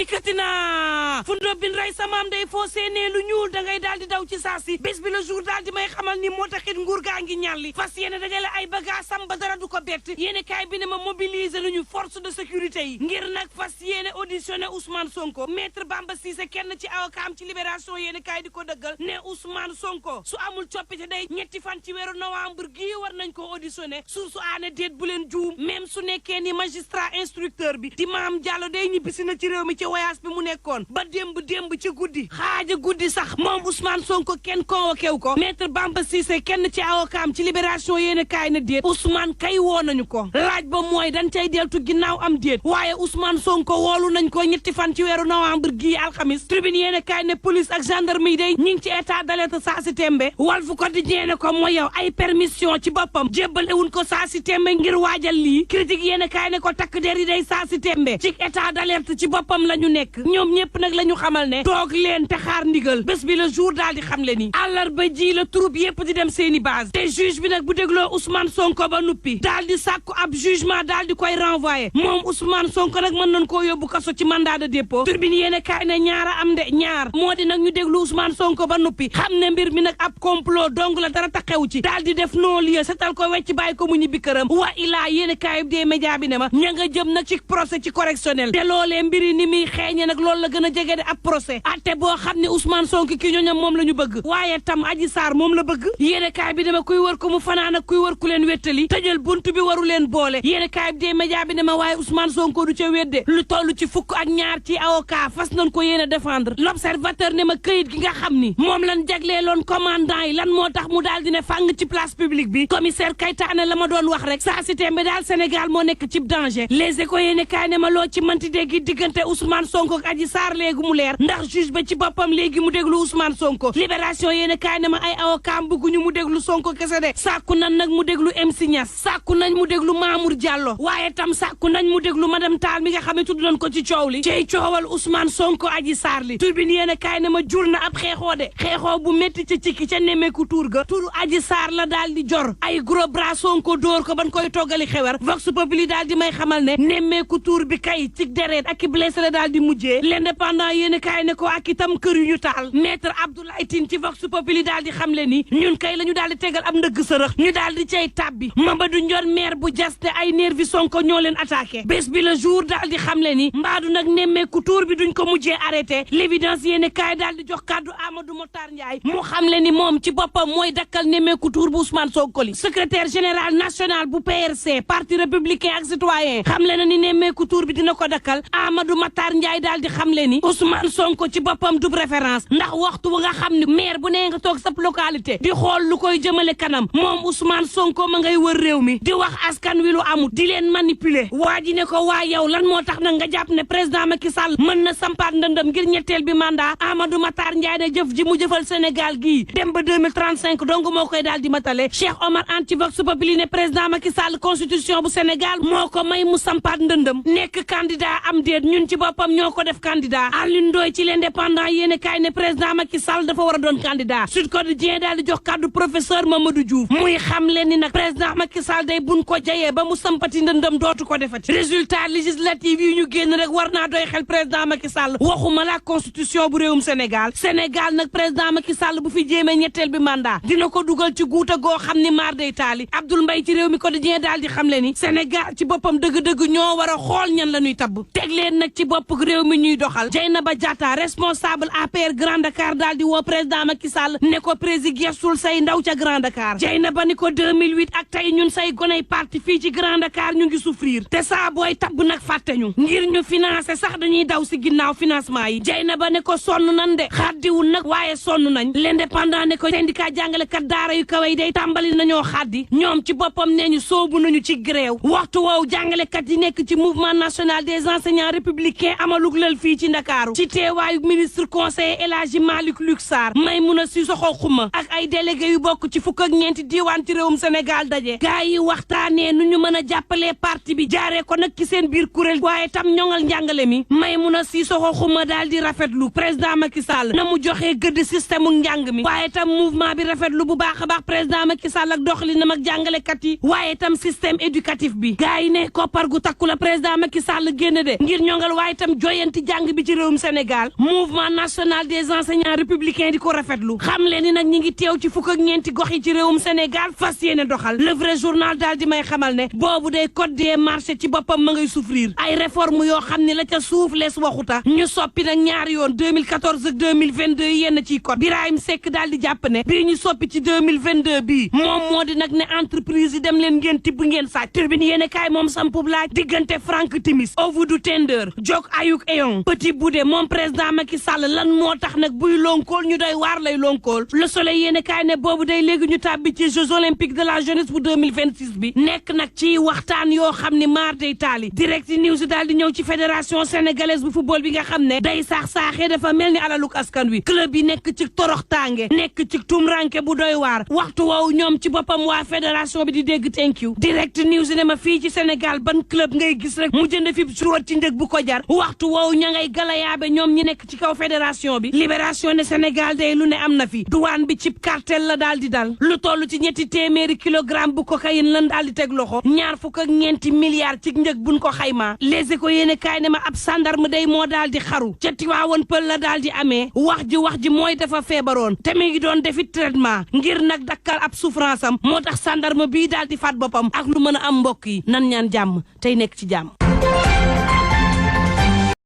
dikkati naa fu ndobbin rey sa maam day foo seenee lu ñuul da ngay daal di daw ci saasi bés bi le jour daal di may xamal ni moo taxit nguur gaa ngi ñàlli fas yéene dajale ay bagaasam ba dara du ko bett yéene kaay bi ne ma mobiliser nañu force de sécurité yi ngir nag fas yéene auditionné Ousmane Sonko maître Bamba Cissé kenn ci avocat ci libération yéene kaay di ko dëggal ne Ousmane Sonko su amul coppite day ñetti fan ci weeru novembre gii war nañ ko auditionné su aane déet bu leen juum même su nekkee ni magistrat instructeur bi di Maam Diallo day ñibbisi na ci réew mi ci voyage bi mu nekkoon ba démb ci guddi xaaja guddi sax moom Ousmane Sonko kenn convoqué wu ko maître Bamba Cissé kenn ci avocat ci libération yéene kaay na déet Ousmane kay woo nañu ko laaj ba mooy dañ cay deltu ginnaaw am déet waaye Ousmane Sonko woolu nañ ko ñetti fan ci weeru novembre gii alxamis tribune yéene kaay ne police ak gendarmerie day ñi ngi ci état d'alerte saa si tembe Walf Quotidien ne ko mooy yow ay permission ci boppam jébbalewuñ ko saa si tembe ngir waajal lii critique yéene kaay ne ko takk der yi day saa si tembe ci état d'alerte ci boppam la ñu nekk ñoom ñëpp nag la ñu xamal ne toog leen te xaar ndigal bés bi le jour daal di xam le ni àllarba ji la troupe yëpp di dem seeni base te juge bi nag bu dégloo Ousmane Sonko ba nuppi daal di sàkku ab jugement daal di koy renvoyer moom Ousmane Sonko nag mën nañ koo yóbbu kaso ci mandat de dépôt turbine yéene kaay ne ñaara am de ñaar moo di nag ñu déglu Ousmane Sonko ba nuppi xam ne mbir mi nag ab complot dong la dara taxew ci daal di def non-lieu setal ko wecc bàyyi ko mu ñibbi këram wa ilaa yéene kaay des médias bi ne ma ña nga jëm nag ci procès ci correctionnel te loolee mbiri ni muy xeeñe nag loolu la gën a jege de ab procès atte boo xam ne Ousmane Sonko ki ñooñam moom la ñu bëgg waaye tam Adji Sarr moom la bëgg yéene kaay bi dama kuy wër ko mu fanaan ak kuy wër ku leen wettali tëjal buntu bi waru leen boole yéene kaay bi des médias bi ne ma waaye Ousmane Sonko du ca wedde lu toll ci fukk ak ñaar ci avocat fas nañ ko yéene défendre l'observateur ne ma këyit gi nga xam ni moom lan jagleeloon commandant yi lan moo tax mu daal di ne fàng ci place publique bi commissaire Keita ne la ma doon wax rek saa si tembe daal Sénégal moo nekk ci danger les échos yéene kaay ne ma loo ci mënti dégg diggante Ousmane Sonko ak Adji Sarr léegi mu leer ndax juge ba ci boppam léegi mu déglu Ousmane Sonko libération yéene kaay ne ma ay avocat bëgguñu mu déglu Sonko kese de sàkku nañ nag mu déglu MC Niass sàkku nañ mu déglu Mamour Diallo waaye tam sàkku nañ mu déglu madame Tall mi nga xam ne tudd nañ ko ci coow li ciy coowal Ousmane Sonko Adji Sarr li turbine yéene kaay ne ma jur na ab xeexoo de xeexoo bu métti ca cikki ca nemmeeku tuur ga turu Adji Sarr la daal di jor ay gros bras Sonko dóor ko ban koy toggali xewer vox populi daal di may xamal ne nemmeeku tuur bi kay ci deret ak i blessé la daal di mujjee l'indépendant yéene kaay ne ko ak itam kër yu ñu taal maître Abdoulaye Tine ci vox populi daal di xam le ni ñun kay la ñu daal di tegal am ndëgg sërëx ñu daal di cay tàbbi Mamadou Ndione maire bu jaste ay nervi Sonko ñoo leen attaqué bés bi le jour daal di xam le ni mbaadu nag nemmeeku tuur bi duñ ko mujjee arrêté l'évidence yéene kaay daal di jox kàddu Amadou Mokhtar Ndiaye mu xam le ni moom ci boppam mooy dakkal nemmeeku tuur bu Ousmane Sonko li secrétaire général national bu PRC parti républicain ak citoyen xam le na ni nemmeeku tuur bi dina ko dakkal Amadou Mokhtar Ndiaye daal di xam le ni Ousmane Sonko ci boppam du référence ndax waxtu wu nga xam ni maire bu nee nga toog sab localité di xool lu koy jëmale kanam moom Ousmane Sonko ma ngay wër réew mi di wax askan wi lu amut di leen manipuler waa ji ne ko waa yow lan moo tax nag nga jàpp ne président Macky Sall mën na sampaat ndëndëm ngir ñetteel bi mandat Amadou Mokhtar Ndiaye ne jëf ji mu jëfal Sénégal gii dem ba 2035 donc moo koy daal di matale Cheikh Omar Anne ci Vox Populi ne président Macky Sall constitution bu Sénégal moo ko may mu sampaat ndëndëm nekk candidat am déet ñun ci boppam ñoo ko def candidat Alioune Ndoye ci l'indépendant yéene kaay ne président Macky Sall dafa war a doon candidat Sud Quotidien daal di jox kàddu professeur Mamadou Diouf muy xam leen ni nag président Macky Sall day buñ ko jayee ba mu sampati ndëndëm dootu ko defati résultat législatif yi ñu génn rek war naa doy xel président Macky Sall waxuma la constitution bu réewum Sénégal nag président Macky Sall bu fi jéemee ñetteel bi mandat dina ko dugal ci guuta goo xam ni maar day taali Abdoul Mbaye ci réew mi Quotidien daal di xam le ni Sénégal ci boppam dëgg-dëgg ñoo war a xool ñan la ñuy tabb teg leen nag ci bopp réew mi ñuy doxal Dieynaba Diatta responsable APR Grand Dakar daal di woo président Macky Sall ne ko président gestul say ndaw ca Grand Dakar Dieynaba ni ko 2008 ak tey ñun say goney parti fii ci Grand Dakar ñu ngi souffrir te saa booy tabb nag fàtte ñu ngir ñu financer sax dañuy daw si ginnaaw financement yi Dieynaba ne ko sonn nan de xaddiwul nag waaye sonn nañ l'indépendant ne ko syndicat jàngalekat daara yu kawe yi day tàmbali nañoo xaddi ñoom ci boppam nee ñu soobu nañu ci grève waxtu woowu jàngalekat yi nekk ci mouvement national des enseignants républicains amalug lël fii ci Ndakaaru Ndakaaru ci teewaayu ministre conseiller El Hadji Malick Luc Sarr Maïmouna Sissoko Khouma ak ay délégué yu bokk ci fukk ak ñeenti diiwaan ci réewum Sénégal daje gaa yi waxtaanee nu ñu mën a jàppalee parti bi jaaree ko nag ci seen biir kuréel waaye tam ñoŋal njàngale mi Maïmouna Sissoko Khouma daal di rafetlu président Macky Sall na mu joxee gëdd système u njàng mi waaye tam mouvement bi rafetlu bu baax a baax président Macky Sall ak doxalinam ak jàngalekat yi waaye tam système éducatif bi gaa yi ne koppar gu takku la président Macky Sall génn de ngir ñoŋal waaye tam joyanti jàng bi ci réewum Sénégal mouvement national des enseignants républicains di ko rafetlu xam leen ni nag ñi ngi teew ci fukk ak ñeenti gox yi ci réewum Sénégal fas yéene doxal le vrai journal daal di may xamal ne boobu day code des marchés ci boppam ma ngay souffrir ay réforme yoo xam ne la ca suuf lees waxuta ñu soppi nag ñaari yoon 2014 ak 2022 yi yenn ciy code Birahim Seck daal di jàpp ne bii ñu soppi ci 2022 bii moom moo di nag ne entreprise yi dem leen ngeen tibb ngeen sàcc turbine yéene kaay moom sampub laaj diggante Frank Timis Ovidiu Tender Jok Ayuk Eyon Petit Boudé moom président Macky Sall lan moo tax nag buy lonkool ñu doy waar lay lonkool Le Soleil yéene kaay ne boobu day léegi ñu tàbbi ci Jeux olympiques de la jeunesse bu 2026 bi nekk nag ci waxtaan yoo xam ne maar day taali Direct News daal di ñëw ci fédération sénégalaise bu football bi nga xam ne day saaxee dafa mel ni alaluk askan wi club yi nekk ci torox tànge nekk ci tumranke bu doy waar waxtu woowu ñoom ci boppam waa fédération bi di dégg thank you Direct News ne ma fii ci Sénégal ban club ngay gis rek mu jënd fi suróot ci njëg bu ko jar waxtu woowu ña ngay galayaabe ñoom ñi nekk ci kaw fédération bi Libération ne Sénégal day lu ne am na fi douane bi cib cartel la daal di dal lu toll ci ñetti téeméeri kilogramme bu cocaïne lan daal di teg loxo ñaar fukk ak ñeenti milliards ci njëg buñ ko xaymaa Les Échos yéene kaay ne ma ab sandarme day moo daal di xaru ca Tiwaawoon Pël la daal di amee wax ji mooy dafa feebaroon te mi ngi doon defi traitement ngir nag dakkal ab souffrance am moo tax sandarme bii daal di faat boppam ak lu mën a am mbokk yi nan ñaan jàmm tey nekk ci jàmm